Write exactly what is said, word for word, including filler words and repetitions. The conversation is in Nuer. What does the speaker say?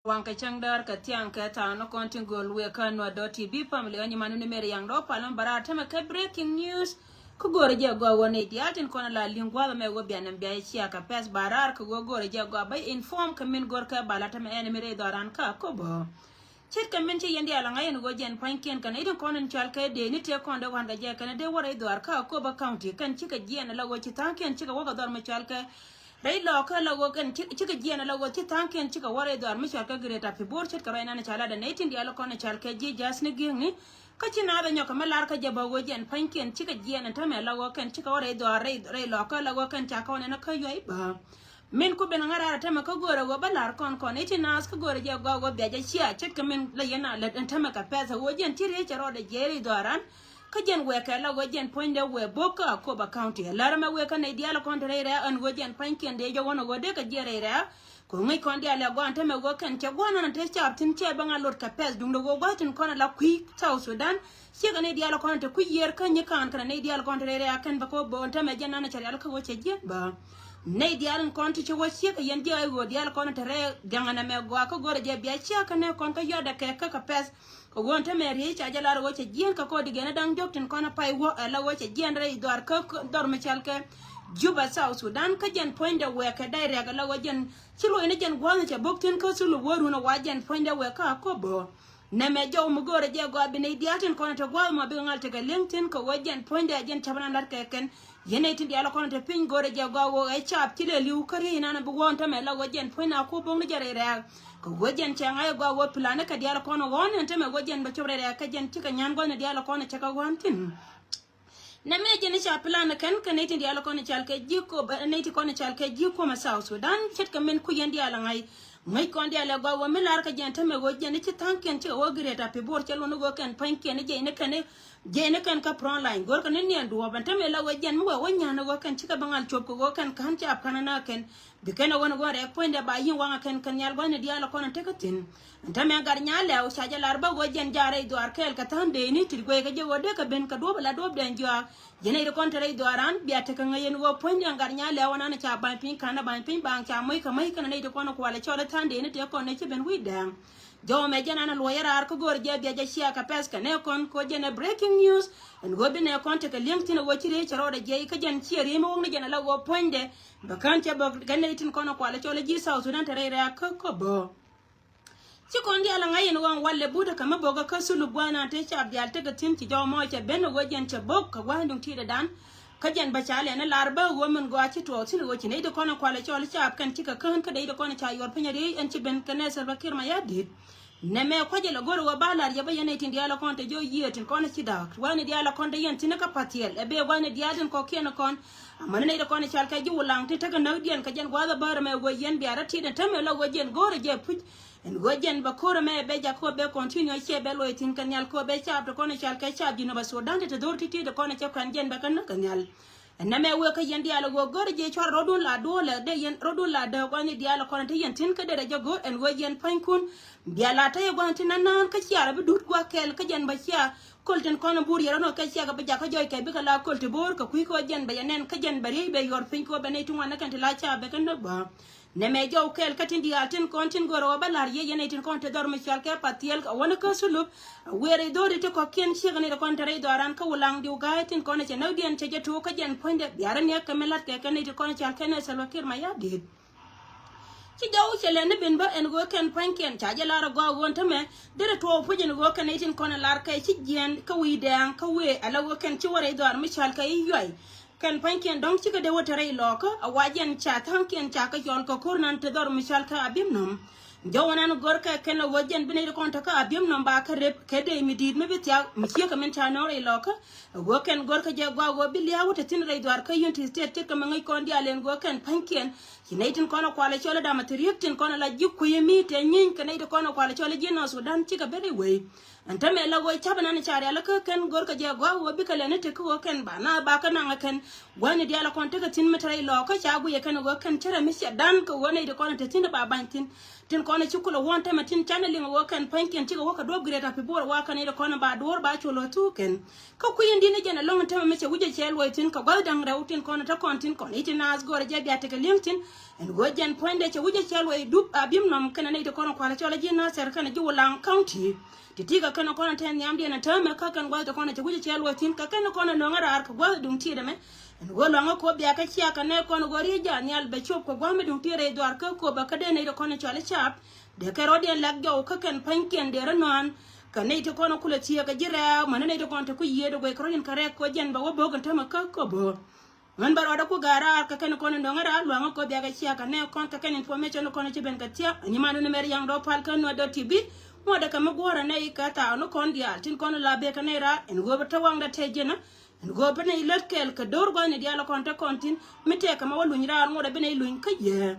Waŋ kɛ cäŋ däär kɛ thiaŋ kɛ thaw ni kɔn tin göl wëë kä Nuer dot T V family ɣän nyiman ni meri yaŋ dɔɔ palä bä raar tämɛ kɛ breaking news. Kä go̱o̱rä jɛ gɔaa wä nɛy diaal tin kɔn la li̱ŋ gua̱a̱th ɛmɛ wä bia nɛm bia cia kɛ pɛth bä raar kɛ wä go̱o̱rä jɛ gɔaa bä inform kɛ min go̱r kɛ bala tämɛ ɛn mi rɛy dhɔran kä Akobo. Ce̱tkɛ min ci yɛn diaal aŋa̱c ɛn ɣöö jɛn pua̱nykiɛn kɛn i̱ tin kɔn in cɔal kɛ dee ni tëë kɔn dee wa̱n kɛ jɛ kɛn dee wä rɛy dhɔar kä Akobo County kɛn cikɛ jiɛɛn ala ɣöö ci tha̱a̱ŋkiɛn cikɛ wä kɛ dhɔr mi cɔal kɛ rɛy lɔɔkä la ɣöö kɛn ci- cikɛ jiɛɛn ala ɣöö ci tha̱a̱ŋkiɛn cikɛ wä rɛy dhɔar mi cɔal kɛ Greater Pibor ce̱tkɛ ruac nan ca lat ɛn i̱ tin diaal kɔn cɔal kɛ ji̱ ja̱a̱th ni gi̱eŋni. Kä ci naath ɛ nyɔk kɛ mi lar kä jɛ bä ɣöö jɛn pua̱nykiɛn cikɛ jiɛɛn ɛn tämɛ la ɣöö kɛn cikɛ wä rɛy dhɔar rɛy rɛy lɔɔkä la ɣöö kɛn ca kɔn ɛn kä yuay bä. Min ku ben ŋa̱ raar ɛ tämɛ kä go̱o̱rä ɣöö bä la̱r kɔn kɔn i̱ ti naath kä go̱o̱rä jɛ gɔaa ɣöö bia jɛ cia ce̱tkɛ min la yɛn a lät ɛn tämɛ kɛ pɛth ɛ ɣöö jɛn ti riec cɛ rɔɔdɛ jiɛc rɛy dhɔaran. Kä jɛn wëë kɛ la ɣöö jɛn puɔ̱nydɛ wëë bo̱k kä Akobo County ɛ lär ɛmɛ wëë kä nɛy diaal kɔn te rɛy rɛ̈ɛ̈ ɛn ɣöö jɛn pua̱nykiɛn dee jɛ wän ɛ ɣöö dee kɛ jiɛc rɛy rɛ̈ɛ̈. Kɛ ŋäc kɔn diaal ɛ gɔaa ɛn tämɛ ɣöö kɛn cɛ gua̱n ɛn te caap thi̱n cɛ bä ŋa̱ lot kɛ pɛth duundɛ ɣöö gua̱th tin kɔn ɛ la kui̱ South Sudan. Ciek ɛ nɛy diaal kɔn te kui̱ yiër kä nyi ka̱a̱n kɛnɛ nɛy diaal kɔn te rɛy rɛ̈ɛ̈ kɛn bä kɛ wä bo̱o̱n tämɛ jɛn nanɛ cɛ rial kä wä cɛ jiɛn bä. Nɛy diaal in kɔn ti ci wä ciek ɛ yɛn jiɛ ɛ ɣöö diaal kɔn te rɛy gaŋɛ nɛmɛ gɔaa kä go̱rɛ jɛ bia ciek kɛnɛ kɔn kä yɔt ɛ kɛ kä kɛ pɛth. Kɛ ɣöö tämɛ riey ca jɛ lar ɣöö cɛ jiɛn kɛ kɔn di gɛn ɛ da̱ŋ jɔk tin kɔn ɛ pay wä ɛ la ɣöö cɛ jiɛn rɛy dhɔar kä dhɔr mi cɔal kɛ Juba South Sudan kä jɛn puɔ̱nydɛ wɛɛk kɛ day rɛk ɛ la ɣöö jɛn ci luɔ̱c ni jɛn gua̱a̱th cɛ bo̱k thi̱n kä thulu wä run ɛ wa jɛn puɔ̱nydɛ wɛɛk kä Akobo. Nɛmɛ jɔw mi go̱o̱rɛ jɛ gɔaa bi nɛy diaal tin kɔn te gua̱a̱th mɔ bikɛ ŋa̱l tekɛ li̱eŋ thi̱n kɛ ɣöö jɛn puɔ̱nydɛ jɛn cäpä na la̱t kɛ kɛn. Yɛn nɛy tin diaal kɔn te piny go̱o̱rɛ jɛ gɔaa ɣöö ɛ caap ci lɛ li̱w kä riey nan bi ɣɔ̱ɔ̱n tämɛ la ɣöö jɛn puɔ̱ny na ku bo̱ŋni jɛ rɛy rɛɛk. Kɛ ɣöö jɛn cɛ ŋa̱c ɛ gɔaa ɣöö plan ni kɛ diaal kɔn ɣɔ̱ɔ̱n ɛn tämɛ ɣöö jɛn bɛ cop rɛy rɛɛk kä jɛn cikɛ nyan gua̱thni diaal kɔn cɛ kɛ ɣɔ̱ɔ̱n thi̱n. Nɛmɛ jɛn i̱ ca plan kɛn kɛ nɛy tin diaal kɔn i̱ cal kɛ ji̱ ko nɛy ti kɔn i̱ cal kɛ ji̱ ko ma South Sudan ce̱tkɛ min ku yɛn diaal aŋa̱c. Ŋäc kɔn diaal ɛ gɔaa wä mi lar kɛ jɛn tämɛ wä jɛn i̱ ci tha̱a̱ŋkiɛn cikɛ wä Greater Pibor cɛ lun i̱ wä kɛn pua̱nykiɛn i̱ jɛn i̱ kɛn i̱ jɛn i̱ kɛn kä front line go̱rkɛ ni niɛn duɔ̱ɔ̱p ɛn tämɛ la wä jɛn mi wä wä nyan i̱ wä kɛn cikɛ bä ŋal cuɔp kɛ wä kɛn ka̱n caap ka̱n ɛ na kɛn. Bi kɛn ɛ wä ni wä rɛk puɔ̱nydɛ ba yi̱n waŋɛ kɛn kɛn nhial gua̱thni diaal ɛ kɔn ɛn tekɛ thi̱n. Ɛn tämɛ gat nyal lɛw ca jɛ lar bä ɣöö jɛn ja̱ rɛy dhuaar kɛɛl kɛ tha̱a̱ŋ dee ni ti guey kɛ jɛ ɣöö dee kɛ ben kɛ duɔ̱p ala duɔ̱p dɛn jɔak. Jɛ nɛy ti kɔn te rɛy dhuaaran bia tekɛ ŋäc ɛn ɣöö puɔ̱nydɛ gat nyal lɛw ɛnan ca ba̱ny piny ka̱n ɛ ba̱ny piny baŋ ca moc kɛ moc kɛn nɛy ti kɔn kualɛ cɔl ɛ tha̱a̱ŋ dee ni tëë kɔn nɛ ci ben wi̱i̱ dɛɛŋ. Jɔw mɛ jɛn an ɛ luɔ̱c ɛ raar kä go̱o̱r jɛ bia jɛ cia kɛ pɛth kɛ nɛ kɔn kɛ ɣöö jɛn ɛ breaking news. Ɛn ɣöö bi nɛ kɔn tekɛ li̱eŋ thi̱n ɛ ɣöö ci rɛy cɛ rɔɔdɛ jiɛc kä jɛn ciɛ ri̱eec mi wok ni jɛn ɛ la ɣöö puɔ̱nydɛ bɛ kän cɛ bä kɛ nɛy tin kɔn ɛ kualɛ cɔl ɛ ji̱ South Sudan te rɛy rɛ̈ɛ̈k kä Akobo. Ci kɔn diaal aŋa̱c ɛn ɣöö walɛ butä kɛ mi bo̱kä kä thulup gua̱a̱th na te caap diaal tekɛ thi̱n ci jɔw mɔ cɛ ben ɛ ɣöö jɛn cɛ bo̱k kɛ gua̱a̱th duŋ ti̱i̱dɛ dan. Kä jɛn bä ca lɛn ɛ lar bä ɣöö min gɔaa ci tuɔɔk thi̱n ɛ ɣöö ci nɛy ti kɔn ɛ kualɛ cɔl caap kɛn cikɛ kään kä nɛy ti kɔn ɛ ca yuɔr piny ɛ riey ɛn ci ben kɛ nɛ Salva Kiir Mayardit. Nɛmɛ kuacɛ lɛ go̱r ɛ ɣöö ba la̱r yɛ bä yɛn nɛy tin diaal ɛ kɔn te jɔw yiëë tin kɔn ɛ ci da̱a̱k gua̱a̱th ni diaal ɛ kɔn te yɛn thi̱n ɛ kä Pathiɛl ɛ bee gua̱a̱th ni diaal tin kɔ̱kiɛn ɛ kɔn. Amäni nɛy ti kɔn ɛ cal kɛ ji̱ Wulaŋ ti tekɛ näkdiɛn kɛ jɛn gua̱a̱th ɛ bäär ɛmɛ ɣöö yɛn bia rɔ ti̱i̱t ɛn täämɛ la ɣöö jɛn go̱o̱rɛ jɛ puc. Ɛn ɣöö jɛn bɛ ko̱r ɛmɛ bɛ jak kä bɛ continue ciɛ bɛ loc thi̱n kɛ nhial kä bɛ caap ti kɔn ɛ cal kɛ caap ji̱n ɛ bɛ Sudan ti te dho̱r ti̱ti̱ ti kɔn ɛ cɛ kuɛn jɛn bɛ kɛ näk kɛ nhial. Ɛn nɛmɛ wëë kä yɛn diaal ɛ ɣöö go̱o̱rɛ jɛ cuarɛ rɔ̱dun la duɔ̱ɔ̱lɛ dee yɛn rɔ̱dun la dääk gua̱a̱th ni diaal ɛ kɔn ɛ te yɛn thi̱n kä derɛ jɛ go̱o̱r ɛn ɣöö yɛn pua̱nykun. Bia la te yɛ gua̱a̱th ti naan naan kä ciaarɛ bi duut gua̱a̱th kɛɛl kä jɛn bɛ cia köl tin kɔn ɛ buur yɛ rɔ̱dun kɛ ciakɛ bi jakä jɔc kɛ bikɛ la köl ti bo̱o̱r kɛ kui̱ kä jɛn bɛ yɛ nɛn kä jɛn bɛ riey bɛ yuɔr piny kɛ ɣöö bɛ nɛy ti ŋuan ni kɛn ti la caap bɛ kɛ näk bä. Nɛmɛ jɔw kɛɛl kä tin diaal tin kɔn tin go̱o̱rɛ ɣöö bä la̱r yɛ yɛn nɛy tin kɔn te dhɔr mi cɔal kɛ Pathiɛl kɛ wä ni kä thulup. A wëë rɛy dho̱r ti ti kɔ̱kiɛn ciek ni ti kɔn te rɛy dhɔaran kä Wulaŋ diw ga̱a̱c tin kɔn cɛ näkdiɛn cɛ jɛ tuuk kä jɛn puɔ̱nydɛ bia rɔ niɛk kɛ mi la̱t kɛ kɛ nɛy ti kɔn cɔal kɛ nɛ Salva Kiir Mayardit. Ci jɔw cɛ lɛn ni ben bä ɛn ɣöö kɛn pua̱nykiɛn ca jɛ lar ɛ gɔaa ɣöö ɛn tämɛ derɛ tuɔɔk puc ɛn ɣöö kɛn nɛy tin kɔn ɛ lar kɛ ci jiɛɛn kä wi̱i̱ dɛɛŋ kä wëë ala ɣöö kɛn ci wä rɛy dhɔaar mi cɔal kɛ i̱ yuay. Kɛn pua̱nykiɛn dɔ̱ŋ cikɛ dee wä te rɛy lɔɔkä a wa jɛn ca tha̱a̱ŋkiɛn ca kɛ cɔl kɛ ko̱r nan te dhɔr mi cɔal kɛ Abiemnom. Jɔwä nan gör kɛ kɛn a wä jɛn bi nɛy ti kɔn te kä Abiemnom ba kɛ rep kɛ dee mi di̱i̱t mi bi thia̱k mi ciekɛ min ca nɔ̱ɔ̱ŋ rɛy lɔɔkä. A wä kɛn gör kɛ jɛ gɔaa wä bi lia̱a̱ wä te thi̱n rɛy dhuaar kä Unity State ce̱tkɛ mi ŋäc kɔn diaal ɛn wä kɛn pua̱nykiɛn. Ci nɛy tin kɔn a kualɛ cɔl ɛ dam a te riek tin kɔn a la ji̱ kui̱ mi te nyiny kɛ nɛy ti kɔn a kualɛ cɔl ɛ ji̱ North Sudan cikɛ ben rɛy wei. Ɛn tämɛ la ɣöö ca̱p ɛnan ca rialikä kɛn görkɛ jɛ gɔaa ɣöö bikɛ lɛni tek kä ɣöö kɛn ba na bakɛ naŋ ɛ kɛn. Gua̱thni diaal ɛ kɔn tekɛ thi̱n mi te rɛy lɔɔkä ca guiyɛ kɛn ɛ ɣöö kɛn cärɛ mi ciɛ dan kɛ ɣöö nɛy ti kɔn ɛ te thi̱n ɛ ba ba̱ny thi̱n. Tin kɔn ci kulɛ wuɔ̱n tämɛ tin canɛ liŋ wä kɛn pa̱nykiɛn cikɛ wä kɛ duɔ̱p Greater Pibor wa kɛn i̱ kɔn ba duɔ̱ɔ̱r ba cu lɔ thuk kɛn. Kä kui̱ in di̱n i̱ jɛn ɛlɔ̱ŋ tämɛ mi cɛ wi̱c ɛ cɛ luɔ̱c thi̱n kɛ gua̱th da̱ŋ rɛw tin kɔn te kɔn tin kɔn i̱ ti naath gɔɔrɛ jɛ bia tekɛ li̱eŋ thi̱n. Ɛn ɣöö jɛn puɔ̱nydɛ cɛ wi̱c ɛ cɛ luɔ̱c dup a bim nɔm kɛn ɛ nɛy ti kɔn kualɛ cɔl ɛ ji̱ Nasir kɛn ɛ ji̱ Wulaŋ County. Ti ti kɛ kɛn kɔn te nhiamdiɛn ɛ täämɛ kä kɛn gua̱th ti kɔn ɛ cɛ wi̱c ɛ cɛ luɔ̱c thi̱n kɛ kɛn kɔn ɛ nöŋ ɛ raar kɛ gua̱th duŋ ti̱i̱t ɛmɛ. Ɛn ɣöö luaŋä kop bia kä cia kɛ nɛy kɔn ɣöö riec jaa nhial bɛ cop kɛ gua̱a̱th mi duŋ ti rɛy dhuaar kä kop ɛ kä dee nɛy ti kɔn cɔal i̱ cap. Dee kɛ rɔ̱diɛn lak jɔw kä kɛn pa̱nykiɛn dee rɔ nɔ̱a̱n. Kɛ nɛy ti kɔn kulɛ thieek kɛ ji̱ rɛɛk män nɛy ti kɔn te ku yiëëd ɛ guɛc kɛ rɔ̱diɛn kɛ rɛɛk kɛ jɛn bɛ wä bo̱o̱k ɛn tämɛ kä kop ɣöö ɣän bä ruacdä ku ga̱a̱r raar kɛ kɛn kɔn in dɔ̱ŋ raar luaŋä kop bia kɛ cia kɛ nɛy kɔn kɛ kɛn information kɔn ci ben kɛ thia̱k. Nyimandun mɛr yaŋ dɔ̱ pal kä nuɔt dot T V. Ŋuɔ̱t ɛ kɛ mi guɔ̱ɔ̱r ɛ nɛy kɛ thaak ni kɔn diaal tin kɔn la bek kɛ nɛy raar ɛn ɣöö bä te waŋdä te jiɛn. Ɛn ɣöö bi nɛy lät kɛɛl kɛ do̱r gua̱thni diaal kɔn te kɔn thi̱n mi tëëkɛ ma wä luny raar ŋot ɛ bi nɛy luny kä yɛ.